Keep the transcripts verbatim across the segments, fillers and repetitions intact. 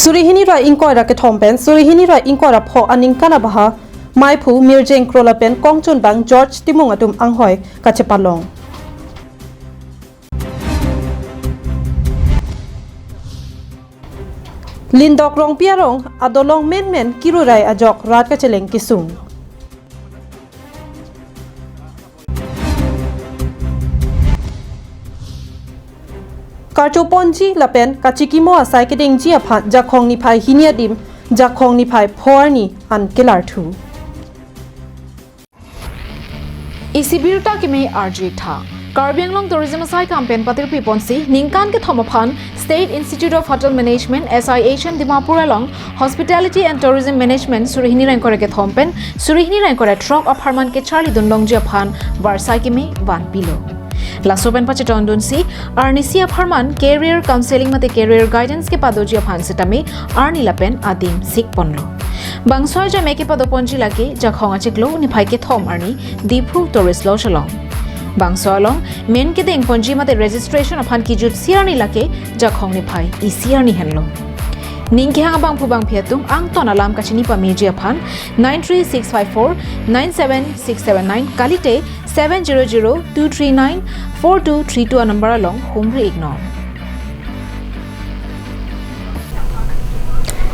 Suri hini ra ingkoi ra kethom pen suri hini ra ingkoi ra pho aningkan abaha maiphu Mirjeng Kro lapen kongchunbang George Timung atum anghoi kachepalong. Lindok Rongpi arong adolong menmen kirurai ajok rat kacheleng kesung. Karcho ponji lapen kachikimo asai kedengji aphan Jakhong niphai hini adim Jakhong niphai pho arni an kelarthu. Isi birta keme arju-ik tha. Karbi Anglong Tourism asai kam pen patirpi ponsi ningkan kethom aphan State Institute of Hotel Management, S I H and Dimapur along Hospitality and Tourism Management suri hini ra ingkoi ra kethom pen suri hini ra ingkoi ra throk apharman kecharlidun longji aphan varsai keme vanpilo. Laso pen pachetongdunsi arnisi apharman career counseling mate career guidance kepadoji aphan sitame arni lapen adim sikponlo. Bangso ajame kepado ponji lake Jakhong achiklo niphai kethom arni Diphu Tourist Lodge along. Bangso along men kedeng ponji mate registration aphan kijutsi arni lake Jakhong niphai isi arni henlo. Ning kehang abangphu bangphi atum angton alam kachini pameji aphan nine three six five four nine seven six seven nine kalite seven zero zero two three nine four two three two anumber along humri-iknon.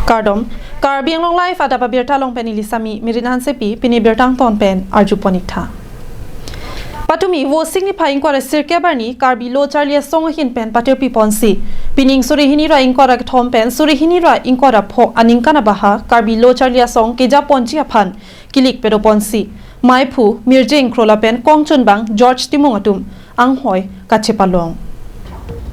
Kardom, Karbi Anglong Live adap abirta along pen neli Sami Mirin Hansepi, pini birta angton pen arju pon-ik tha. Patumi Vosik niphai ingkoi ra sirkep arni Karbi Lo Charli Asong ahin pen patirpi ponsi pining suri hini ra ingkoi ra kethom pen suri hini ra ingkoi ra pho aningkan abaha Karbi Lo Charli Asong keja ponji aphan kilik pado ponsi maiphu Mirjeng Kro lapen kongchunbang George Timung atum anghoi kachepalong.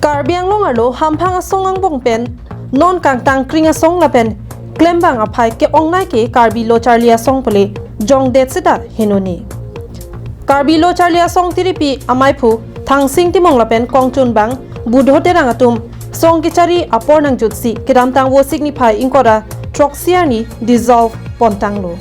Karbi Anglong arlo hamphang asong angbong pen non kangtang kring asong lapen klembang aphai ke-ongnei ke Karbi Lo Charli Asong pule jongdet seta henone. Karbi Lo Charli Asong tiripi amaiphu Thangsing Timung lapen kongchunbang Budho Terang atum song kechari apor nangjutsi kedamtang Vosik niphai ingkoi ra throksi arni dissolve pontanglo.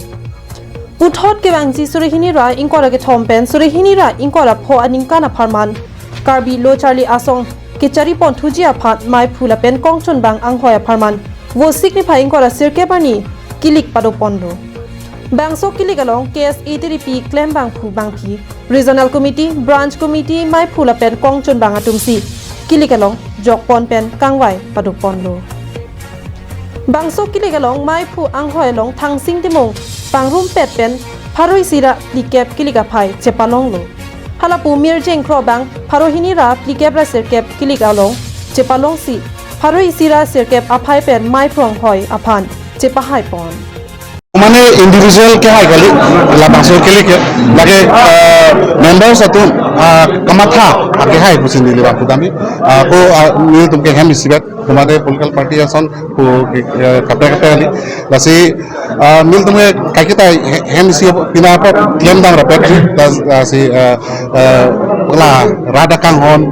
Puthot kevangji suri hini ra ingkoi ra kethom pen suri hini ra ingkoi ra pho aningkan apharman Karbi Lo Charli Asong kechari ponthuji aphan maiphu lapen kongchunbang anghoi apharman Vosik niphai ingkoi ra sirkep arni kilik pado ponlo. Bangso kilik along K S A tiripi klembangphu bangphi, Regional Committee, Branch Committee, maiphu lapen kongchunbang atumsi kilik along jokpon pen kangvai pado ponlo. Bangso kilik along maiphu anghoi along Thangsing Timung pangrumpet pen pharo isi ra phlikep kilik aphai chepalonglo. Halapu Mirjeng Kro bang pharo hini ra phlikep ra sirkep kilik along chepalongsi pharo isi ra sirkep aphai pen maiphu anghoi aphan chepahai pon. Mane individual kehai kali, labangso kilik ke, lake, eh, members atum, ah, kamatha akehai pusi neli bang pudamji, ah, ko, ah, nelitum ke hem isivet, komatne political party ason ko, eh, kaprek kaprek kali, lasi, ah, nelitum ke kaiketa he-, hem isi pina apa klem dam rapet, lasi, eh, eh, la rat akanghon,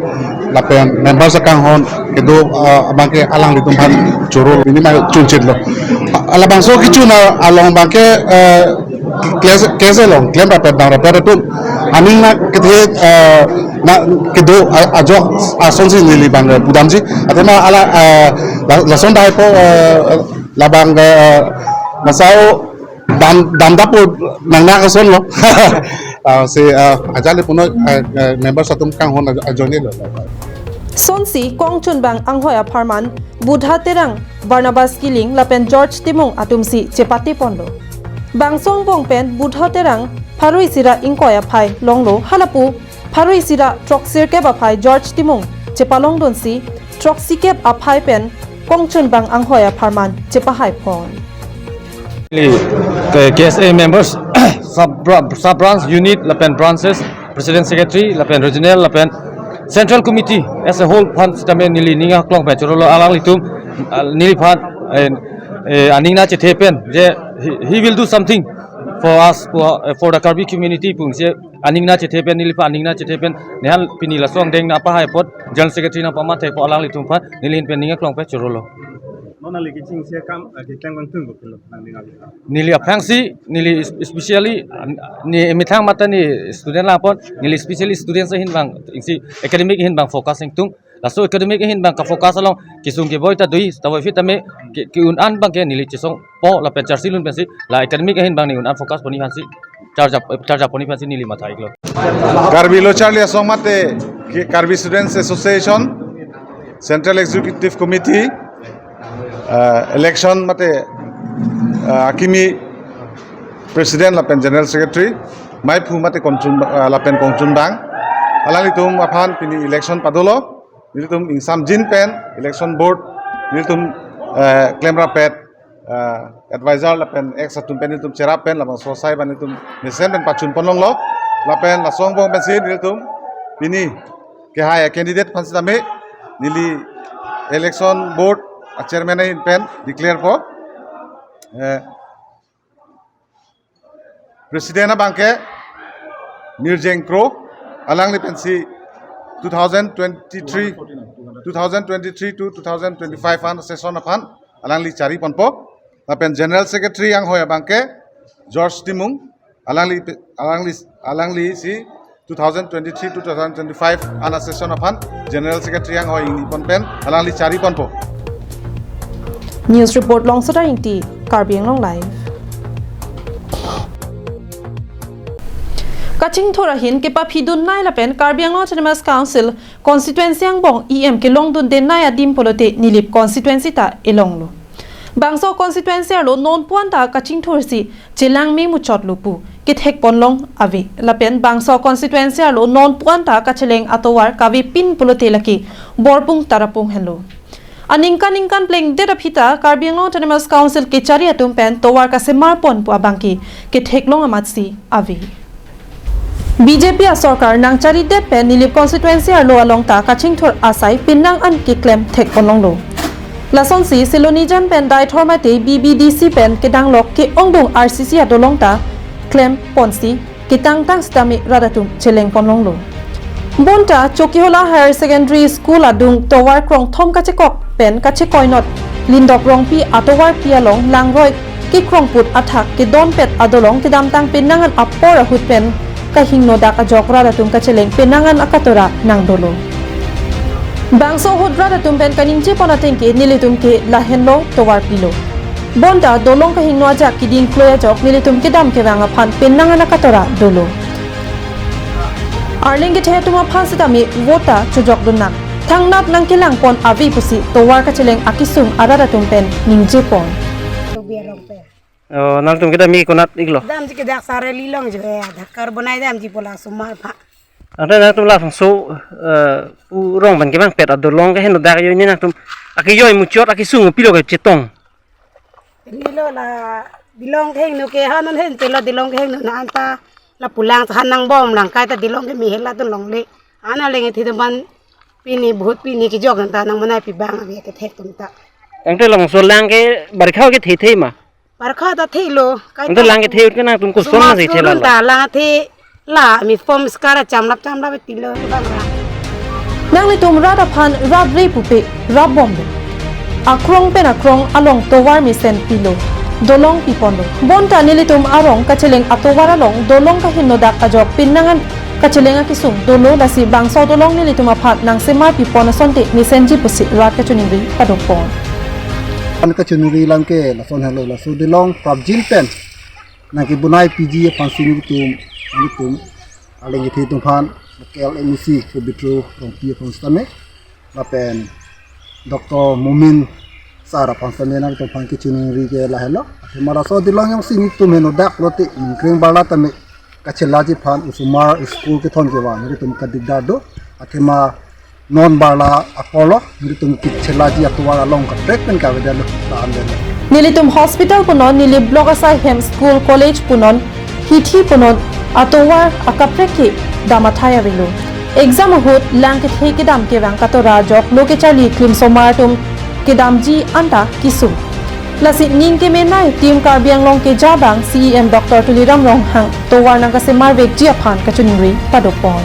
lapen members akanghon kedo, ah, abangke alanglitum aphan choro minimal chunchitlo. Labangso kechun along abangke, eh, kles-, kese along klem rapet dam rapet atum aning na kethe, eh, na kedo a-, ajok asonsi neli bang, eh, pudamji. Athema ala, eh, la-, lason dai po, eh, labang, eh, masao dam, dam dapo nangnak asonlo. Ah, si, ah, ajali puno, ah, ah, members atum kanghon aj-, ajoinelo. Sonsi kongchunbang anghoi apharman Budho Terang, Barnabas Killing lapen George Timung atumsi chepate ponlo. Bangso angbong pen Budho Terang pharo isi ra ingkoi aphai longlo, halapu pharo isi ra throksi sirkep aphai George Timung chepalongdunsi throksi kep aphai pen kongchunbang anghoi apharman chepahai pon. Neli, eh, K S A members, sub bra-, sub branch, unit lapen branches, president, secretary lapen regional lapen central committee as a whole aphan sitame neli ning aklong pen chorolo, alanglitum, ah, neliphan, eh, eh, aning nangchethe pen je he, he will do something for us, for, eh, for the Karbi community pu je aning nangchethe pen, neliphan aning nangchethe pen, nephan pini laso angdeng nangpahai apot, general secretary nangpamatha apot alanglitum aphan neli ahin pen ning aklong pen chorolo. Non nangli kechengsi akam, eh, keklem kangtung ko pilo nangli nangli. Neli aphrangsi, neli es-, especially, an-, ne methang mate ne student lang apot, neli especially students ahin bang, isi academic ahin bang focus ingtung. Laso academic ahin abang ka-focus along kesung keboi ta do-i, sitame aphi tame ke, ke-un an abang ke neli chesongpo lapen charsi lun pensi la academic ahin abang ne un an focus pon-i aphansi charja, charja pon-i aphansi neli matha-iklo. Karbi Lo Charli Asong mate Karbi Students Association, Central Executive Committee, uh, election mate, uh, akimi President lapen General Secretary, maiphu mate kongchun, uh, lapen kongchunbang, alanglitum aphan pini election padolo, nelitum ingsamjin pen election board nelitum, uh, klemrap-et, uh, advisor lapen ex atum pen nelitum cherap pen labangso asai abang nelitum mesen pen pachun ponlonglo, lapen laso angbong pensi nelitum pini kehai a-candidate aphan sitame neli election board a-chairman ahin pen declare po. Eh, President abang ke Mirjeng Kro, alangli pensi two thousand twenty-three, two thousand twenty-three to two thousand twenty-five an session aphan alangli chari ponpo. Lapen General Secretary anghoi abang ke George Timung, alangli pe-, alangli, alangli si two thousand twenty-three to two thousand twenty-five an a-session aphan General Secretary anghoi ingni pon pen alangli chari ponpo. News report Longsota Ingti, Karbi Anglong Live. Kachingthur ahin kepaphidun nei lapen Karbi Anglong Autonomous Council constituency angbong E M kelongdunde nei adim pulote Nilip constituency ta elonglo. Bangso constituency arlo non pu-an ta kachingthursi chelangme muchotlo pu kethek ponlong ave. Lapen bangso constituency arlo non pu-an ta kacheleng atovar kavepin pulote lake Borpung Tarapung henlo. Aningkan ningkan plengdet aphi ta Karbi Anglong Autonomous Council kechari atum pen tovar kasemar pon pu abang ke ketheklong amatsi ave. B J P asorkar nangcharidet pen Nilip constituency arlo along ta kachingthur asai penang an keklem thek ponlonglo. Lasonsi Silonijan pen Deithor mate B B D C pen kedanglok ke-ongdung R C C adolong ta klem ponsi ketangtang sitame rat atum cheleng ponlonglo. Bonta Chokihola Higher Secondary School adung tovar krongthom kachekok pen kachekoinot Lindok Rongpi atovarpi along langroi kekrongput athak kedonpet adolong kedamtang penang an apor ahut pen kahingno dak ajok rat atum kacheleng penang an akatora nangdolo. Bangso ahut rat atum pen kaningje pon ateng ke nelitum ke lahenlo tovarpilo. Bonta dolong kahingno ajak keding kloi ajok nelitum kedam kevang aphan penang an akatora dolo. Arleng kethe atum aphan sitame vote ta chojokdun nang. Thangnat nangkelang pon ave pusi tovar kacheleng akesung arat atum pen ningje pon. Tobi arong pen. Oh, nangtum kedam-i konat iklo? Damji ke dak sare lilong je, eh, dak karbonai damji pu la osomar aphan. Ante nangtum labangso, eh, pu rong pen kevangpet adolong kehingno dak ajoine nangtum akejoi muchot akesung pilo kechetong? Nilo la dolong kehingno ke hanon hen telo dolong kehingno na anta la pulang ta han nangbom lang kaita dolong ke mihela dun longle. Ana leng ithi teman pini vote pini kejok ta nangmanai pi abang ave kethek atum ta. Ante labangso lang ke barikha kethe thema? Barikha ta thelo. Kaita ante lang kethe ahut ke nangtum koson osomar si school chelalo? Ta lang the la mi form skara chamlap chamlap tilo bang ra. Nanglitum rat aphan rat re pupe rap bomlo. Akrong pen akrong along tovar mesen pilo. Dolong piponlo. Bonta nelitum arong kacheleng atovar along dolong kahingno dak ajok penang an kacheleng akesung dolo lasi bangso dolong nelitum aphan nangsemar pipon asonte mesenji pusi rat kachiningri padokpon. An kachiningri lang ke lason helo laso dolong prapjin pen nangkebonai piji aphansi nelitum, nelitum arleng kethe atum aphan, local M A C Pabitra Rongpi aphan sitame, lapen Doctor Momin sir aphan sitame nangtum aphan kachiningri ke lahelo. Athema laso dolong jongsi nelitum hingno dak lote ningkreng barla tame kachelaji aphan osomar school kethon kevang nelitum kadikdar do. Athema non barla aporlo nelitum kachelaji atovar along kaprek pen kavedetlo ta an den. Nelitum hospital punon, Nilip block asai hem, school, college punon, hithi punon, atovar akaprek ke dam athai avelo. Exam ahut lang kethe kedam kevang katora ajok lo kacharli klim osomar atum kedamji anta kesung. Lasi ning kemenei Team Karbi Anglong keja abang C E M Doctor Tuliram Ronghang tovar nangkasemar vekji aphan kachiningri padokpon.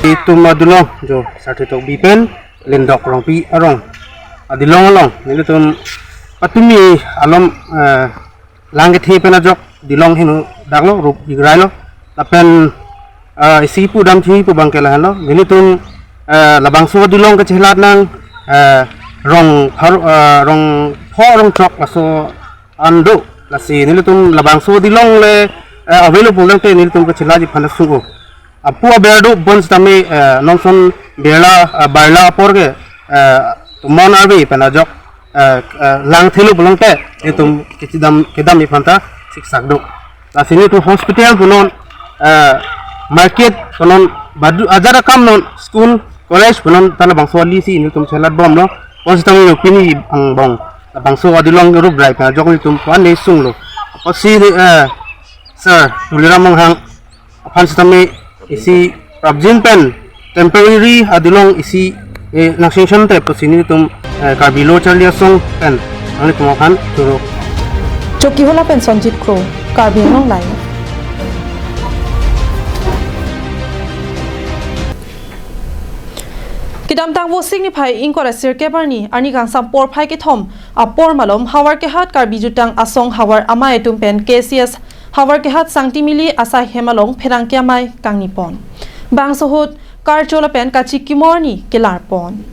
Itum adolong jo sarthe tokbi pen Lindok Rongpi arong adolong along nelitum patumi alom, eh, lang kethe pen ajok dolong hingno daklo, rup igrailo. Lapen, eh, isi pu damthe pu abang ke lahenlo. Nelitum eh, labangso adulong kachelat nang, eh, rong phar-, eh, rong pho rong throk laso an do. Lasi nelitum labangso adulong le, eh, available tangte nelitum kachelatji aphan sung-o. Apu aber do bonsitame, eh, nonson birla, eh, birla apor ke, eh, tomon arve pen ajok, eh, eh, langthelo pulote nelitum kachidam kedamji aphanta siksak do. Lasi nelitum hospital pu non, eh, market pu non, badu ajat akam non, school, college pu non, ta labangso alisi nelitum chelat bomlo. Bonsitame pini angbong labangso adulong rup rai pen ajok nelitum pu-an le sunglo. Apotsi, eh, Sir Tuliram Ronghang aphan sitame isi prapjin pen temporary adulong isi, eh, nang sanction te pusi nelitum, eh, Karbi Lo Charli Asong pen nanglitum aphan choro. Chokihola pen Sonjit Kro, Karbi Anglong Live. Kedamtang Vosik niphai ingkoi ra sirkep arni, arni kangsam porphai kethom apor malom Howraghat Karbi Jutang Asong havar amei atum pen K C S Howraghat Sangtimili asai hem along pherangke amei kangni pon. Bangso ahut karcho lapen kachikimo arni kelar pon.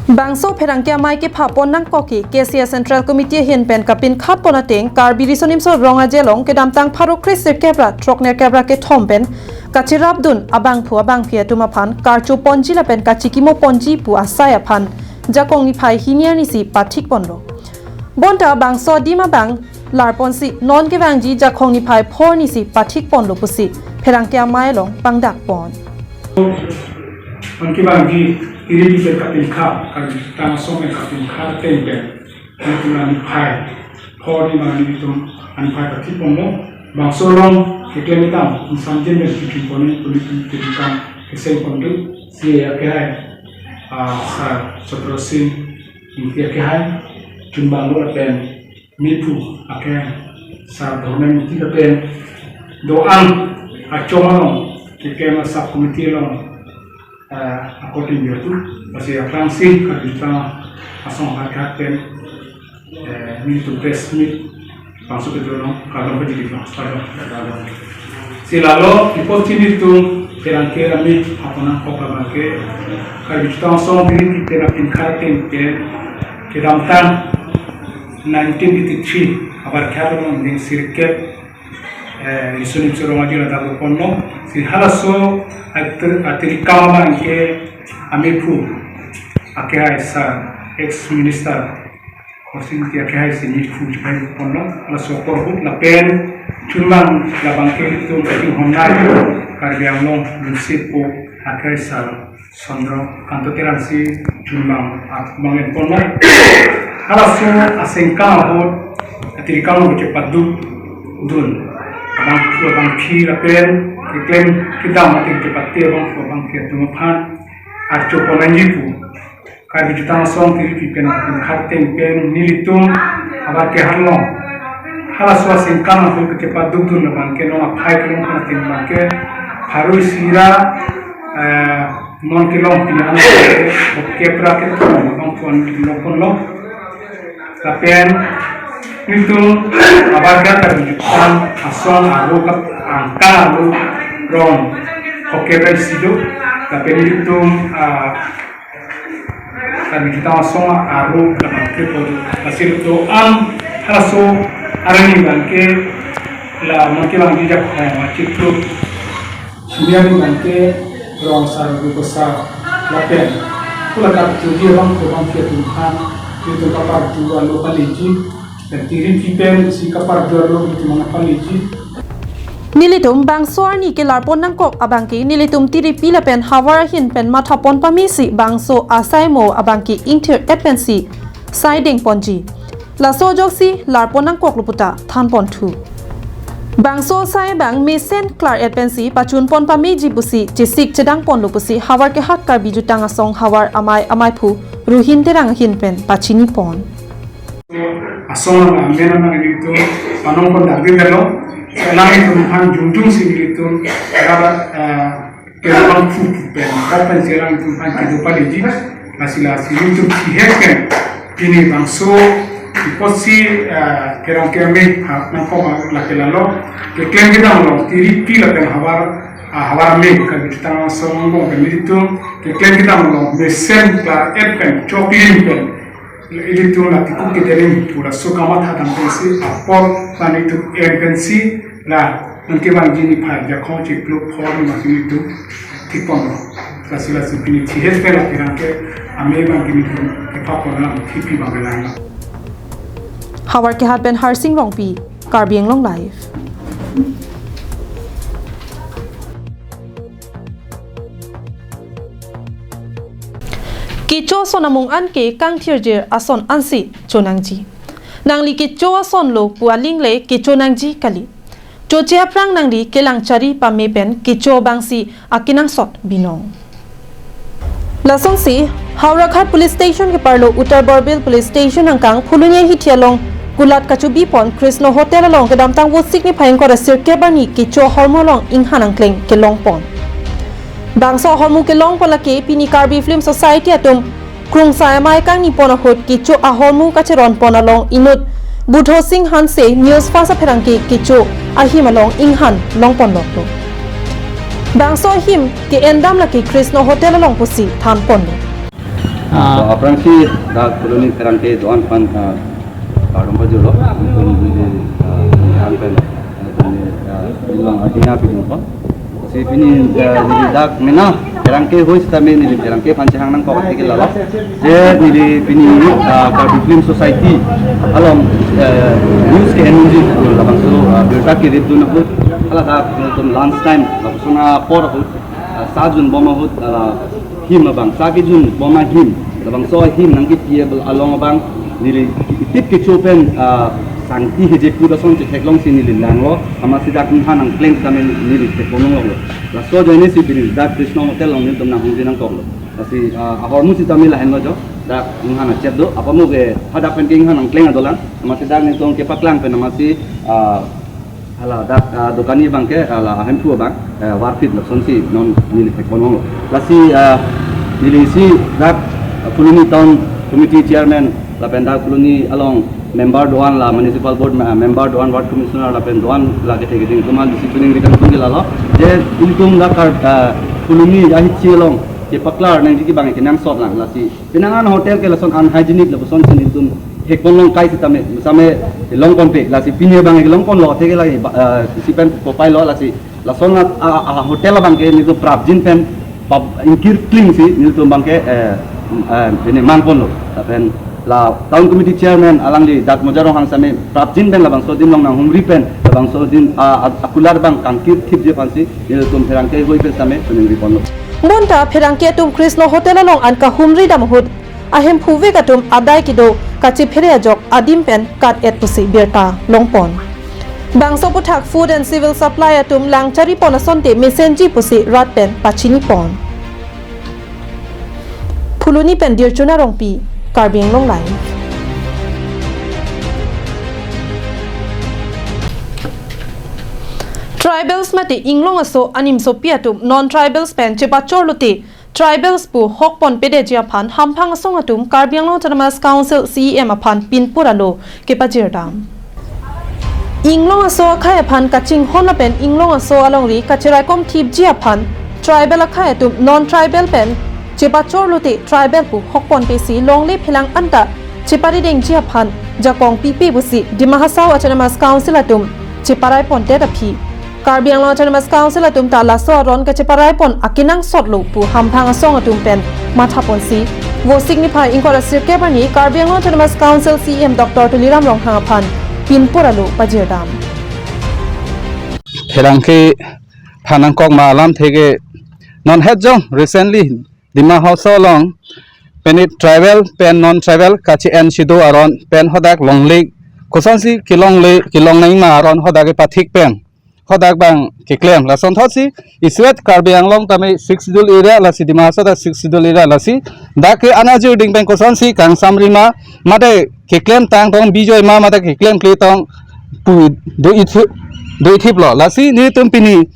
Bangso pherangke amei kepha pon nangkok ke K C S Central Committee ahin pen kapinkhat pon ateng Karbi Riso Nimso Rong Aje along kedamtang pharo kre sirkep ra throknerkep ra kethom pen kacherapdun abangphu abangphi atum aphan karcho ponji lapen kachikimo ponji pu asai aphan Jakong niphai hini arnisi pathik ponlo. Bonta bangso adim abang lar ponsi non kevangji Jakong niphai pho arnisi pathik ponlo pusi pherangke amei along pangdak pon. Non kevangji tiri pen kapinkhat, Karbi Jutang Asong pen kapinkhat ateng pen nelitum arni phai pho arni ma nelitum arni phai pathik ponlo. Bangso along keklem kedam ingsamjin pen kikim pon nelitum keklem kedam keseng pon do. Si akehai, ah, Sir Chandra Sing Ingti akehai, chunbang lo lapen mephu akehai Sir Dharmen Ingti lapen do-an achom along keklem a sub committee along, eh, according to, lasi aphrangsi Karbi Jutang Asong Howraghat pen, eh, nelitum press meet bangso kedo along kardom pajirlo, kardom. Si lalo, ipot si nelitum pherangke amei aphan nangkok abang ke, Karbi Jutang Asong tiri pen kapinkhat ateng pen kedamtang nineteen eighty-three Howraghat along ning sirkep, eh, Riso Nimso Rong Aje ladak ponlo. Si halaso atir-, atirikam abang ke amephu akehai Sir ex minister Khorsing Ingti akehai si mephu chipai ponlo. Halaso apor ahut lapen chunbang labang ke itum kachinghon nai Karbi Anglong Municipal akehai Sir Chandra Kanto Terang si chunbang abang en ponlo. Halaso asengkang ahut atirikam along chepaduk dun abangphu abangphi lapen keklem kedam ateng kepate abangphu abangphi atum aphan archo pon nangji pu Karbi Jutang Asong tiri pen kapinkhat ateng pen nelitum Howraghat along halaso asengkang ahut kechepaduk dun abang ke non aphai kelong pon ateng abang ke pharo isi ra, eh, non kelong pini an ke kep ra kethom abang pon long ponlo. Lapen nelitum Howraghat Karbi Jutang Asong aro kap angka aro rong kep ra isi do. Lapen nelitum, ah, Karbi Jutang Asong aro kap angka aro. Lasi do-an halaso arni abang ke la non kevangji Jakong, eh, chiklo. Senior ni abang ke rong sar ruko sar lapen pu la karchoji abangphu abangphi atum aphan nelitum kapardu alo paleji, pen tiri pen si kapardu alo nelitum nangpaleji. Nelitum bangso arni kelar pon nangkok abang ke nelitum tiri lapen havar ahin pen matha pon pame si bangso asai mo abang ke ingthir-et pensi sai deng ponji. Laso ajoksi lar pon nangkoklo puta than ponthu. Bangso asai abang mesen klar-et pensi pachun pon pameji pusi chesik chedang ponlo pusi Howraghat Karbi Jutang Asong havar amei ameiphu Ruhin Terang ahin pen pachini pon. Asong amen amen itu panong pon dagdi velo. Selang itu han jungjung si itu rabat, eh, Pen abangphu pen, pen selang atum aphan kedo paleji, lasi lasi nelitum chihet pen, pini bangso, ipot si, eh, pherangke amei, ha, nangkok lake lalo, keklem kedam along, tiri lapen havar, Ahavar me ka kita langsung ngomong ke nelitum keklem kedam along mesen klar-et pen choklim pen ilitum la tiku kedering pura suka matha dam pensi apor la nelitum en pensi la nangkevangji niphai jakong chiklo phor ni masi nelitum thikpon lo. Lasi lasi pini chihet pen la pherangke ame abang ke nelitum kepapon la thipi abang lang. Havarkehat pen Harsing Rongpi, Karbi Anglong Live. Kecho ason amung an ke kangthirjir ason ansi chonangji. Nangli kecho ason lo pu aling le kecho nangji kali. Choche aphrang nangli kelang chari pame pen kecho abangsi akenangsot binong. Lasonsi, Howraghat Police Station keparlo Uttar Borbil Police Station angkang Phuloni ahithi along kulat kachobi pon Krishna Hotel along kedamtang Vosik niphai ingkoi ra sirkep arni kecho ahormu along inghan angkleng kelong pon. Bangso ahormu kelong pon lake pini Karbi Film Society atum krungsai amei kangni pon ahut kecho ahormu kacheron pon along inut Budho Singh Hanse News First apherangke kecho ahim along inghan long pon loklo. Bangso ahim ke-endam lake Krishna Hotel along pusi than ponlo. Ah. So, aphrangsi dak Phuloni pherangke do-an aphan, ah, kardom pajirlo. Phuloni, ah, pherangke, ah, Phuloni, ah, ilang adina pidun pon. Si pini, ah, neli dak mena pherangke hoi sitame neli pherangke aphan chehang nangkok atheke lalo. Je neli pini, ah, Karbi Film Society along, ah, news ke-en unji labangso, ah, birta kerip dun ahut. Hala dak nelitum lunch time lapuson apor ahut, ah, sa jun bom ahut, ah, him abang, sa kejun bom ahim, labangso ahim nangkepi along abang, neli itip kecho pen, ah, sangti heje pu ason chetheklongsi neli langlo, amatsi dak inghan angkleng tame neli thekpon longlo. Laso ajoine si pini dak Krishna Hotel along nelitum nanghongji nangkoklo. Lasi, ah, ahormu sitame lahenlo jo, dak inghan achet do, apamo ke hadak pen ke inghan angkleng adolang, amatsi dak nelitum kepaklang pen amatsi, ah, hala dak, ah, dokani abangke, hala ahemphu abang, eh, varphit lasonsi non neli thekpon longlo. Lasi, ah, neli si dak, ah, Phuloni Town Committee Chairman lapen dak Phuloni along member do-an, la Municipal Board me-, member do-an, Ward Commissioner lapen do-an la kethe keding atum aphan si choningri kangtung ke lalo. Je ilitum dak Kar-, ah, Phuloni ahithi along kepaklar nangji ke abang kenangsot lang, lasi penang an hotel ke lason unhygienic lapuson si nelitum thekpon long kai sitame, same long ponpe, lasi pini abang long ponlo atheke lagi, ba-, eh, isi pen kopai lo, lasi lason a, a, a hotel abangke nelitum prapjin pen pap ingkir klingsi nelitum abangke, eh, eh, pini man ponlo. Lapen la Town Committee Chairman alangli dak Mojarong Hangsame prapjin pen labangso adim along nanghumri pen labangso adim a, a, akulat abang kangkir thipji aphansi nelitum pherangke hoi pen sitame choningri ponlo. Bonta pherangke atum Krishna Hotel along an kahumri dam ahut ahemphu vek atum adai kedo kachephere ajok adim pen kat-et pusi birta long pon. Bangso aputhak Food and Civil Supply atum lang chari pon asonte mesenji pusi rat pen pachini pon. Phuloni pen Dirchuna Rongpi, Karbi Anglong Live. Tribals mate inglong aso animsopi atum non-tribals pen chepachor lote tribals pu hok ponpedeji aphan hamphang asong atum Karbi Anglong Autonomous Council C E M aphan pinpur alo kepajirdam. Inglong aso akhei aphan kachinghon lapen inglong aso alongri kacheraikom thipji aphan tribal akhei atum non-tribal pen chepachor lote tribal pu hok ponpesi longle phelang anta cheparidengji aphan jakong pipe pusi Dima Hasao Autonomous Council atum cheparai pondet aphi Karbi Anglong Autonomous Council atum ta laso aron kacheparai pon akenangsot lo pu hamphang asong atum pen matha ponsi Vosik niphai ingkoi ra sirkep arni Karbi Anglong Autonomous Council C E M Doctor Tuliram Ronghang aphan pinpur alo pajirdam. Pherangke aphan nangkok ma alamthe ke non het jong recently Dima Hasao along pini tribal pen non-tribal kache-en si do aron pen hadak longle kosonsi kelongle kelong nangma aron hadak kepathik pen hadak abang keklem. Lason thotsi isi vet Karbi Anglong tame Sixth Schedule area, lasi Dima Hasao ta Sixth Schedule area, lasi dak ke anajirding pen kosonsi kangsam rima mate keklem tang tong bijoi ma mate keklem kle tong pu do ithip, do ithiplo. Lasi nelitum pini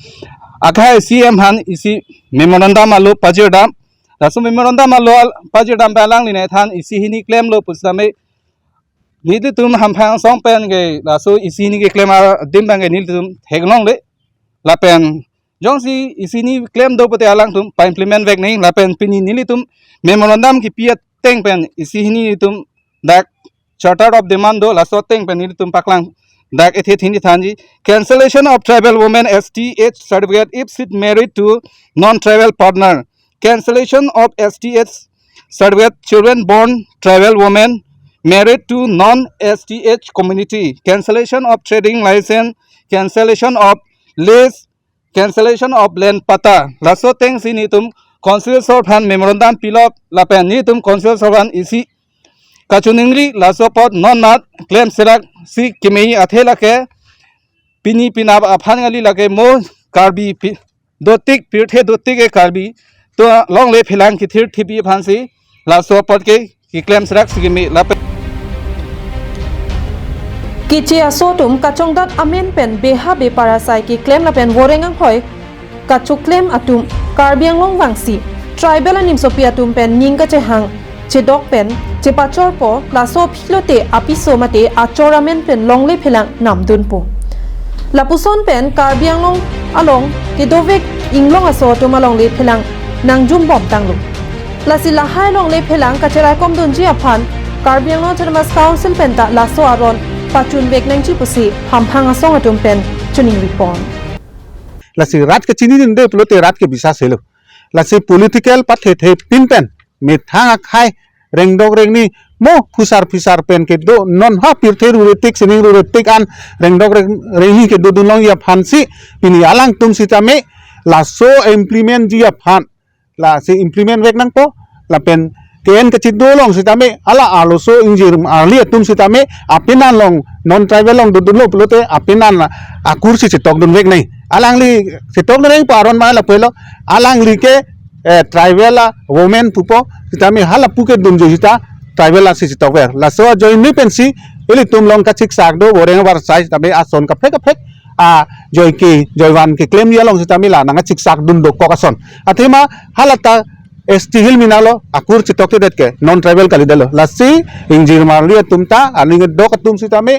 akhei C E M aphan isi memorandum alo pajirdam. Laso memorandum alo al-, pajirdam pen alangli nangthan isi hini klemlo pusitame nelitum hamphang asong pen ke laso isi hini keklem adim abang ke nelitum theklongle. Lapen Jongsi isi hini klem do pute alangtum pa-implement vek nang lapen pini nelitum memorandum kipi ateng pen isi hini nelitum dak charter of demand do, laso ateng pen nelitum paklang dak ethe hini thanji. Cancellation of tribal women S T H certificate if she's married to non-tribal partner. Cancellation of S T H certificate children born tribal women married to non-S T H community. Cancellation of trading license. Cancellation of lease. Cancellation of land patta. Laso atengsi nelitum Council asor aphan memorandum pilot lapen nelitum Council asor aphan isi kachiningri, laso apot non mat klem serak si keme athe lake pini penap aphan kali, lake mo Karbi pi-, dotik pirthe dotik ke Karbi atum longle phelang kethir thipi aphansi laso apot ke keklem serak si keme lapen. Keche aso atum kachongdat amen pen beha bepar asai keklem lapen voreng anghoi kachoklem atum Karbi Anglong vangsi tribal animsopi atum pen ning kachehang chedok pen chepachorpo, laso aphi lote apiso mate achor amen pen longle phelang namdunpo. Lapuson pen Karbi Anglong along kedovek inglong aso atum alongle phelang nangjumbom tanglo. Lasi lahai longle phelang kacheraikom dunji aphan Karbi Anglong Autonomous Council pen ta laso aron pachunvek nangji pusi hamphang asong atum pen chiningri pon. Lasi rat ke chinidunde pulote rat ke bisas helo. Lasi political pathethe pin pen methang akhai rengdok rengni mo phusar phisar pen kedo, non ha pirthe ruritik sining ruritik an rengdok reng-, rengni kedodun longji aphansi pini alangtum sitame laso implement ji aphan, lasi implement vek nangpo, lapen ke-en kachido along sitame hala arloso ingjir arli atum sitame apenan along non tribal along dodunlo pulote apenan akur si chetokdun vek nang. Alangli chetokdun nangpo aron ma lapu helo, alangli ke, eh, tribal a women pupo sitame halapu kedunji sita tribal asi chetok ver. Laso ajoine pensi ilitum along kachiksak do, voreng avarsai sitame ason kaprek kaprek ajoike ajoivan keklemji along sitame la nangkachiksak dun dokok ason. Athema halata S T Hill mina lo akur chetokthedet ke non tribal kalidetlo. Lasi ingjir arli atum ta aning dok atum sitame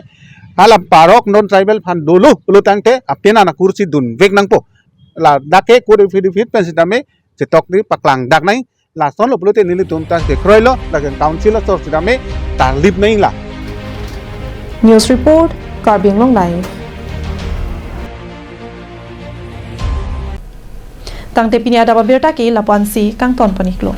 hala parok non tribal aphan dolo pulo tangte apenan akur si dunvek nangpo. Ladak ke kuri phidi phit pen sitame chetok di paklang dak nang. Lason lo pulote nelitum ta kekroilo, lapen council asor sitame tarlip nang la. News report, Karbi Anglong Live. Tangte pini adap abirta ke lapu-ansi kangton pon-iklo.